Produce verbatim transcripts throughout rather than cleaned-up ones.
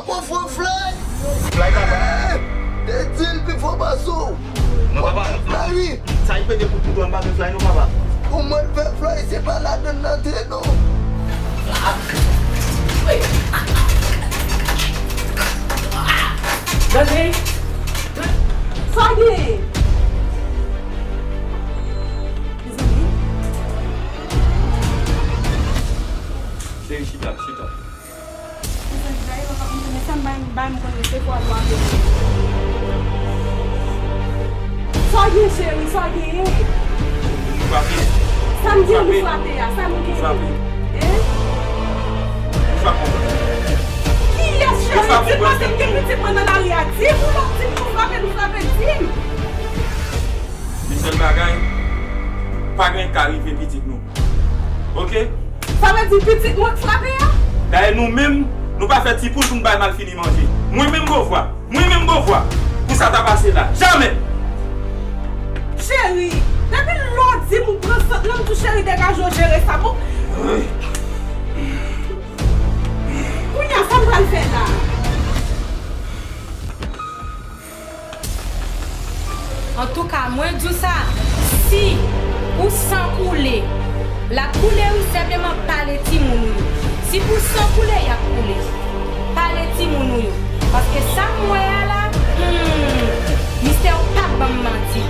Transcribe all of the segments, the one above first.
Mon frè Fly! Fly, papa. Eh, te di l pi fò pase w. Non, papa. Mari! Sa y pete kout kouto a, m pa gen Fly non, papa. Ou mwen fè Fly, se pa ladann nan te non. Gade! Sa gen? Mezanmi. Cheri, chita, chita. Mezanmi, gade papa m, men sa m bay, bay m konnen se fwa nou ap vini. Sa w gen, cheri, sa w genyen? Nou frape. Sa m di w nou frape a, sa nou genyen? Frape. Hein? Nou frape. Kiyès, cheri? Di m, paske m gen pitit mwen nan lari a. Di m, ou lòt, di m nou frape, nou frape, di m. Men sèl bagay, pa gen ka rive pitit nou. Oke? Sa vle di pitit mwen k frape a? Dayè nou menm, nou pa fè ti poul pou n bay malfini manje. Mwen menm Bovwa, mwen menm Bovwa, pou sa ta pase la. Jamè! Cheri, depi lè w di m ou pran sant lan, m di w cheri degaje w jere sa, bon. Kounye a, sa m pral fè la? Antouka, mwen di w sa, si pou san koule, l ap koule wi, senpleman pale timoun ou yo. Si pou san koule, y ap koule. Pale timoun ou yo. Paske sa m wè a la, hmm, mistè w p ap ban m manti.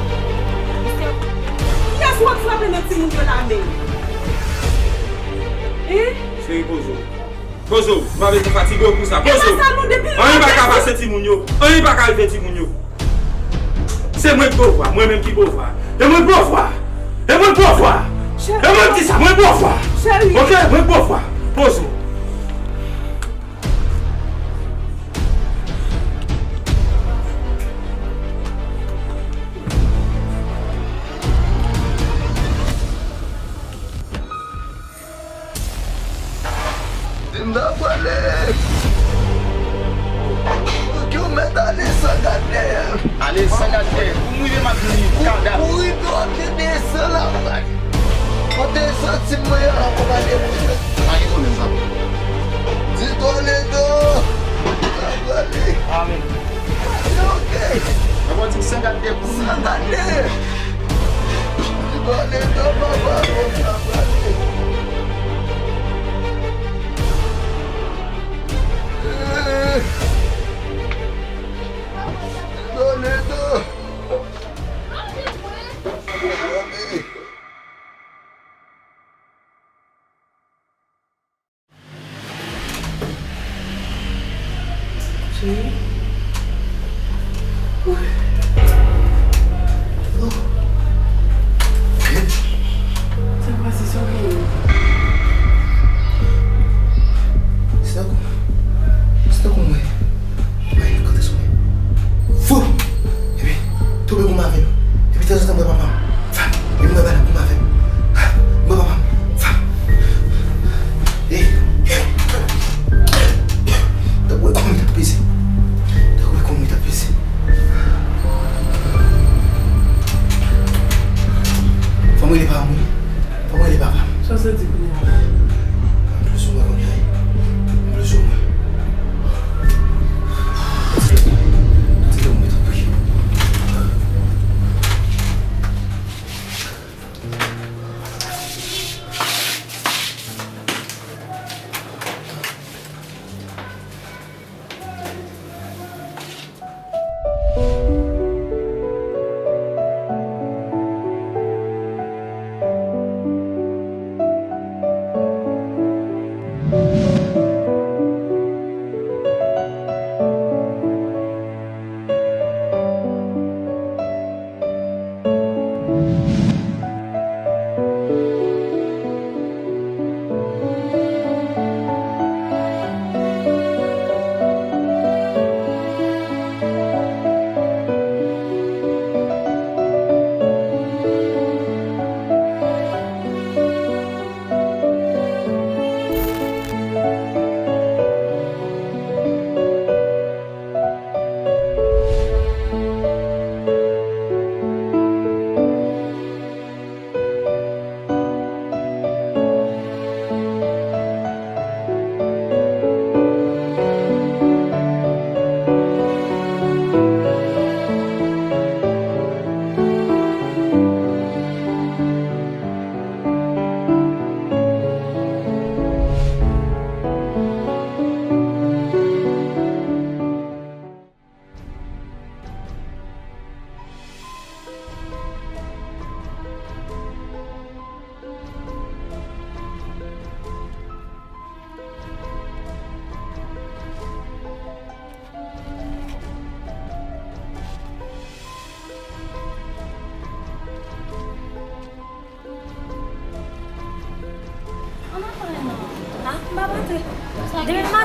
Mistè w p ap ban m manti. Kiyès w ap frape nan timoun yo la menm? Hein? Cheri, poze w. Poze w, m pa bezwen fatige w pou sa. Poze w. Anyen pa ka pase timoun yo. Anyen pa ka rive timoun yo. Se mwen k Bovwa, mwen menm ki Bovwa. E mwen k Bovwa. E mwen k Bovwa. E mwen k di sa, mwen k Bovwa. Oke, mwen k Bovwa. Poze w. Di m ta prale. Oke, ou mèt ale san gade dèyè. Ale san gade dèyè. Pou m rive m ap jwenn li kadav. Pou rive w ap jwenn san la, bay. Kote santi m mwen an, kòm ale mwen. Pa gen pwoblèm, papa. Di Toledo. M ta prale. Amèn. Oke. Papa di m san gade dèyè pou m. San gade dèyè. Li pale nan papa, bon, sa pale. Eh. Toledo. Cheri. Wi. Oh. Sa k pase, sa w genyen? Se tankou, se tankou mwen. Bay, kote sou mwen. Fou! Epi, tonbe kòm avè m. Epi, tanzantan, m wè papa m. Fap! Epi, m wè papa m. Fap! M wè papa m. Fap! Ey! Tankou wè kòm li t ap peze. Tankou wè kòm li t ap peze.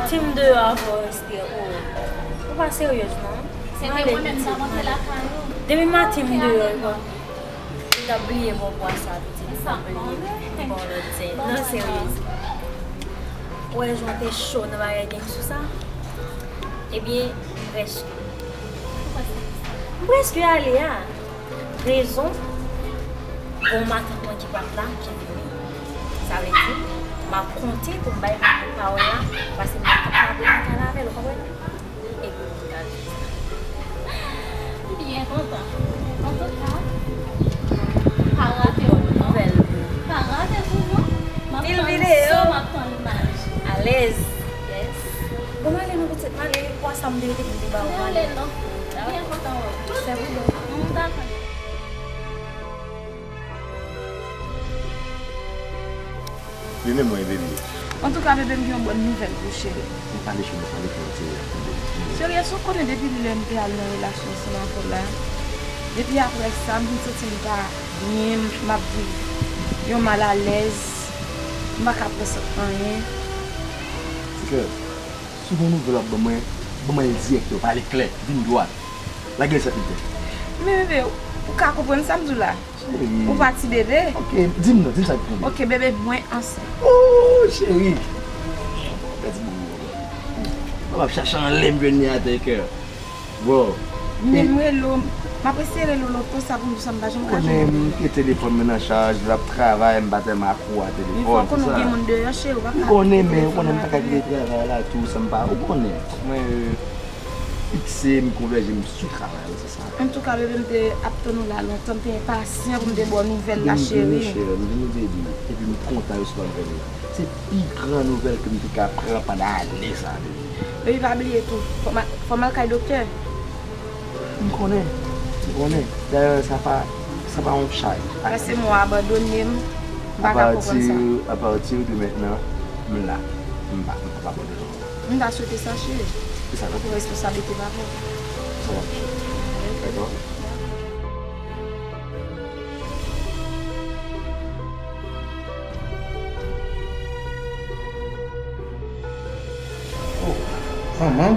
Tim deyò avè w, Esther, o. Ou pa seryez non. Se te mwen menm sa monte lakay ou. Depi maten m deyò, e bon. Ou t ap bliye bò bwa sa, pitit, ou t ap bliye. Bon, lòt zen. Non, seryez. Ou wè jan w te cho nan bagay gang sou sa? Ebyen, m prèske. M prèske ale a. Rezon, gon matant mwen ki p ap la, ki vini. Sa vle di, m ap konte pou m bay pawòl la, paske m pa t ka, m pa t ka avè l, ou konprann? Epi m pral di sa. M byen kontan. Antouka, pa rate w non. Nouvèl. Pa rate w non. M ap tann son, m ap tann imaj. Alèz. Yes. Bon, m ale non, pitit, m ale. Kwa sa m te rete pou m te ba w. M ale non. M byen kontan wè w. Sè pou bon. M dakò. Vini mwen, bebe. Antouka, bebe, m gen yon bòn nouvèl pou w, cheri. Ou pale, cheri, pale, fò w tire, tande. Cheri, èske w konnen depi lè m te al nan relasyon ansanm avè w la, depi apre sa, m vin santi m pa byen, m ap viv yon malalèz, m pa ka pran sant anyen. Ti kè, si w gen yon nouvèl w ap ban mwen, ban mwen l dirèkteman, pale klè, vin dwat. Lage l sa pito. Men bebe, ou ka konprann sa m di w la? Cheri. Ou pa ti bebe? Ok, di m non, di m sa k rive. Ok, bebe, mwen ansent. Oh, cheri. Mèsi bokou. Mwen ap chache anlè m jwenn li atè kè. Bro. Men m rele w, m ap eseye rele w lontan sa pou m di w sa m pa janm ka jwenn ou. Ou konnen m kite telefòn mwen nan chaj, l ap travay, m pa tèlman akou a telefòn, se sa. Men fò w konnen w gen moun deyò, cheri, ou pa ka kite telefòn nan. M konnen, men ou konnen m pa ka kite travay la tou, san m pa, ou konnen. Fòk mwen, euh, fikse m, konvèje m sou travay la, se sa. Antouka, bebe, m te ap tann ou la lontan, m te enpasyan pou m te ba w nouvèl la, cheri. M vini, cheri, m vini, baby. Epi m kontan resevwa nouvèl ou la. Se pi gran nouvèl ke m te ka pran pandan ane sa, baby. Baby, pa bliye tou, fò m al, fò m al kay doktè. M konnen, m konnen. Dayè, sa pa, sa pa yon chay. Paske mwen abandone m, m pa ka konprann sa. Apati, apati de mentnan, m la. M pa, m p ap abandone w. M ta swete sa, cheri. Ki sa l ap fè? Pou responsablite papa w. Sa w ap fè? Dakò? Oh, manman.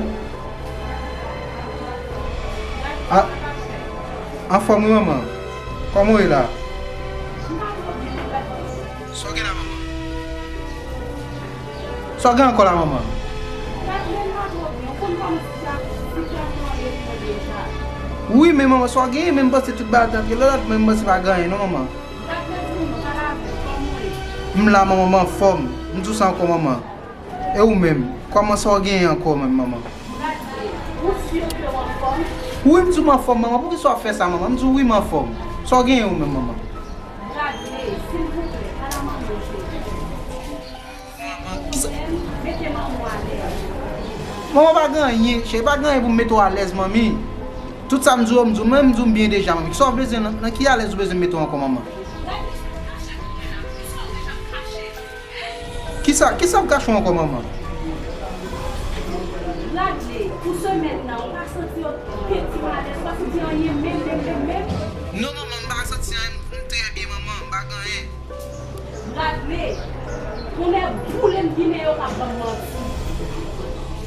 A, anfòm wi, manman. Kòman w ye la? Sa w gen la, manman? Sa w gen ankò la, manman? Wi, men manman, sa w genyen, men m panse tout bagay t antre lòt, men m panse pa gen anyen non, manman. M la, manman, m anfòm. M di w sa ankò, manman. E ou menm, kòman, sa w genyen ankò menm, manman? Wi, m di w m anfòm, manman. Poukisa w ap fè sa, manman? M di w wi, m anfòm. Sa w genyen ou menm, manman? Bradley, silvouplè, pa nan manman cheri. Manman, kisa? Mete manman alèz. Manman, pa gen anyen, cheri, pa gen anyen pou m mete w alèz, manmi. Tout sa m di w, m di w, mwen, m di w m byen deja, manmi. Kisa w bezwen, nan, nan ki alèz ou bezwen m mete w ankò, manman? Kisa, kisa m kache w ankò, manman? Bradley, pou semèn nan, ou pa santi yon piti malèz, ou pa santi anyen menm, menm, menm, menm? Non, manman, m pa santi anyen, m trè byen, manman, m pa gen anyen. Bradley, tonnè boule m, Gineyo p ap ban m manti.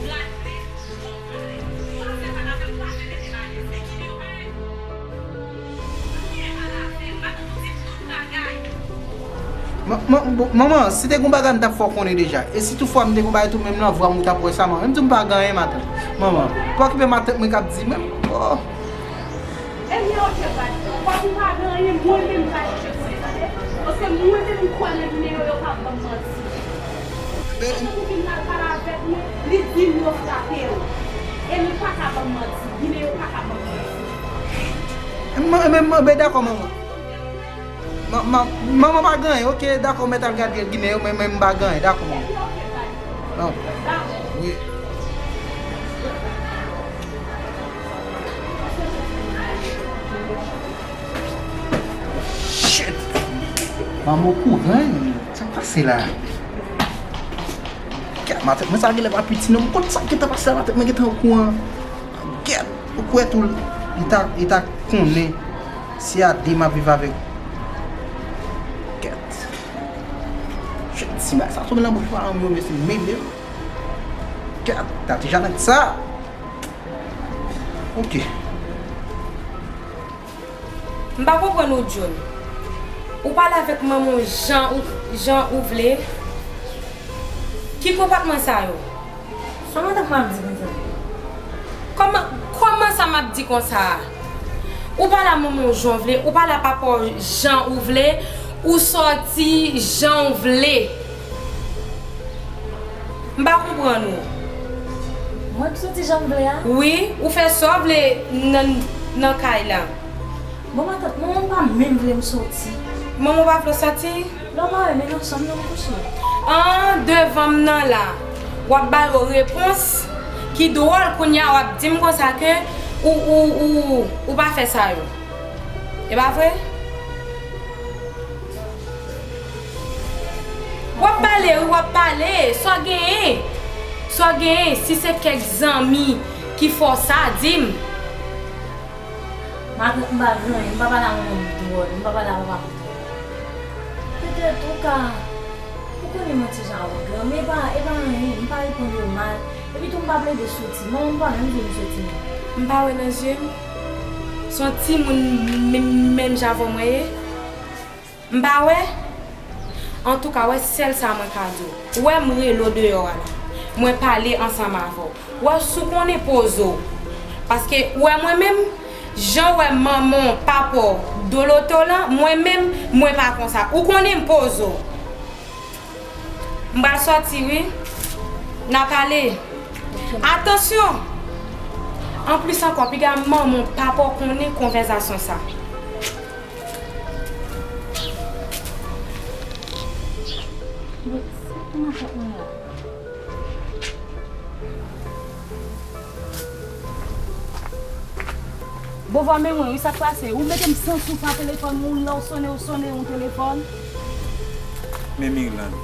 Bradley, ou pa fè sa avè m, ou pa fè mete bagay, se Gineyo pa. Man-, man-, bon, manman, si te gon bagay m t ap fè w konnen deja. E si toutfwa m te gon bagay tou, menm nan vwa m ou t ap wè sa, manman. Menm di m pa gen anyen, matant. Manman, pa okipe matant mwen k ap di, menm, oh. Ebyen, oke, baz. Kòm ou pa gen anyen, mwen menm m pa chèche konnen, tande. Paske mwen menm m kwè nan Gineyo, yo p ap ban m manti. Paske pou vin la l pale avèk mwen, li di m yo frape l. E li pa ka ban m manti. Gineyo pa ka ban m manti. Mwen, mwen, mwen, ben, dakò, manman. Ma-, ma-, manman pa gen anyen, oke, dakò, mèt al gade Gineyo, men, men m pa gen anyen, dakò, manman. Non. Wi. Shit! Manman okouran, sa k pase la? Gad, matant mwen sa genlè pa piti non, m konn sa k gentan pase la, matant mwen gentan okouran. Gad, ou kwè tou, li ta, li ta konnen se a de m ap viv avèk. Gad. Shit, si bagay sa tonbe nan bouch paran m yo, mesye, m mele. Gad, gad ti Janèt sa. Ok. M pa konprann ou, John. Ou pale avèk manman w jan ou, jan ou vle. Ki konpòtman sa yo? Sa madanm m ap di konsa? Kòman, kòman sa m ap di konsa a? Ou pale a manman w jan w vle, ou pale a papa w jan ou vle, ou sòti jan w vle. M pa konprann ou. Mwen k sòti jan m vle a? Wi, ou fè sa w vle nan, nan kay la. Bon, matant, manman m pa menm vle m sòti. Manman w pa vle w sòti? Lè w pa renmen nan chanm nan, m kouche. An, devan m nan la, w ap ba yo repons ki dwòl, kounye a w ap di m konsa ke ou, ou, ou, ou pa fè sa yo. E pa vre? W ap pale, wi, w ap pale. Sa w genyen? Sa w genyen? Si se kèk zanmi ki fè w sa, di m. Matant, m pa gen anyen, m pa pale a manman m dwòl, m pa pale a papa m dwòl. Petèt ou ka, ou konnen mwen ti jan awogan, men e pa, e pa anyen, m pa reponn yo mal. Epi tou m pa plede soti, manman m pa menm vle m soti non. M pa wè nan je m. Se yon timoun menm, menm jan avè w mwen ye. M pa wè. Antouka, wè sèl sa mwen ka di w. Ou wè m rele w deyò a la. Mwen pale ansanm avè w. Wè si w konnen poze w. Paske ou wè mwen menm, jan w wè manman w, papa w, doloto lan, mwen menm, mwen pa konsa. Ou konnen m poze w. M pral sòti wi. N a pale. Atansyon! Anplis ankò, piga manman w, papa w konnen konvèsasyon sa. Bon, sa k nan tèt mwen la? Bon, vwa men mwen, wi, sa k pase? Ou mete m san souf a telefòn mwen, ou lè w sonnen, ou sonnen yon telefòn. Men Mirlande,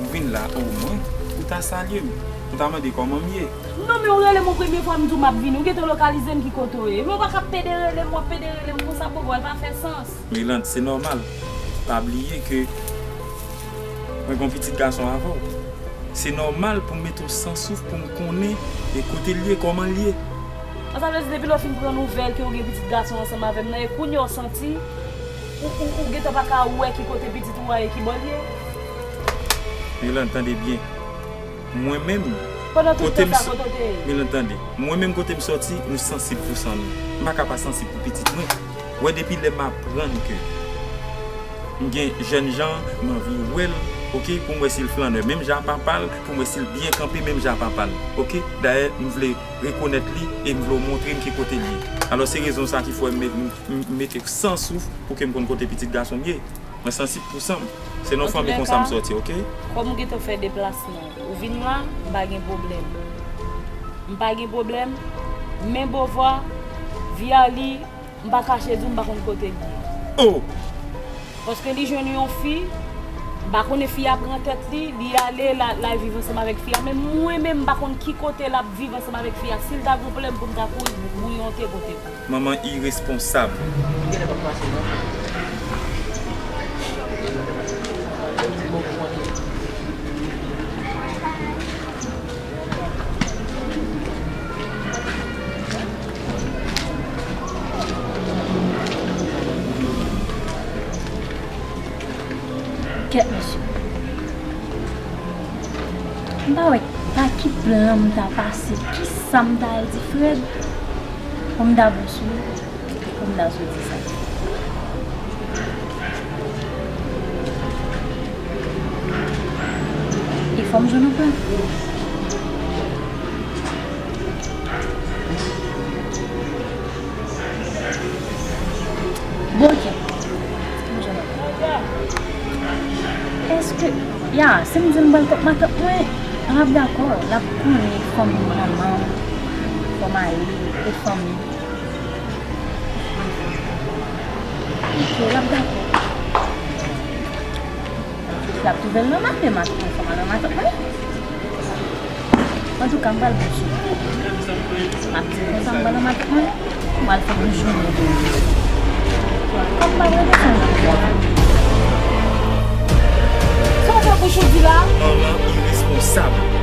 ou vin la omwen, ou ta salye m, ou ta mande kòman m ye. Non, men ou rele m yon premye fwa, m di w m ap vini, ou gentan lokalize m ki kote w ye. Men ou pa ka pede rele m, w ap pede rele m konsa, bon, vwa, l pa fè sans. Mirlande, se nòmal. Pa bliye ke mwen gen yon pitit gason avè w. Se nòmal pou m mete w san souf pou m konnen e kote l ye, kòman l ye. An, sa vle di depi lè w fin pran nouvèl ke w gen pitit gason ansanm avè m nan, e kounye a w santi, ou, ou, ou gentan pa ka wè ki kote pitit ou a ye, ki bò l ye? Mirlande, tande byen. Mwen menm, kote m sòti, Mirlande, tande. Mwen menm, kote m sòti, nou sansib pou san nou. M pa ka pa sansib pou pitit mwen. Wè, depi lè m aprann ke m gen jènjan, m anvi wè l, oke, pou m wè si l flannè menm jan a papa l, pou m wè si l byen kanpe menm jan a papa l, oke. Dayè, m vle rekonèt li e m vle w montre m ki kote l ye. Alò, se rezon sa ki fè m met, m, m mete san souf pou ke m konn kote pitit gason m ye. Mwen sansib pou san m. Se nan fanmi konsa m sòti, oke? Kòm ou gentan fè deplasman, ou vin la, m pa gen pwoblèm. M pa gen pwoblèm, men Bovwa, Vyali, m pa kache di w, m pa konn kote l ye. Oh! Paske li jwenn yon fi, m pa konnen fi a pran tèt li, li ale, l a, l al viv ansanm avèk fi a, men mwen menm, m pa konn ki kote l ap viv ansanm avèk fi a. Si l ta gen yon pwoblèm pou m ta kouri, bouyon te pote pou. Manman iresponsab. Kèt mesye. M pa wè pa ki plan m ta pase, kisa m ta al di Fred pou m ta bon sou li, pou m ta soti sa. E fò m jwenn yon plan. Bon, ok. Èske, ya, si m di l m pral kot matant mwen, l ap dakò, l ap konnen fanmi manman, fò m ale, e fanmi. Ok, l ap dakò. L ap twouve l nan maten, matant mwen, fò m al nan matant mwen. Antouka, m pral bon sou li. M ap di l konsa, m pral nan matant mwen. M pral fè yon jounen pou li. Kòm m pa rete sonje. Sa w fè bouch ou di la? Manman iresponsab.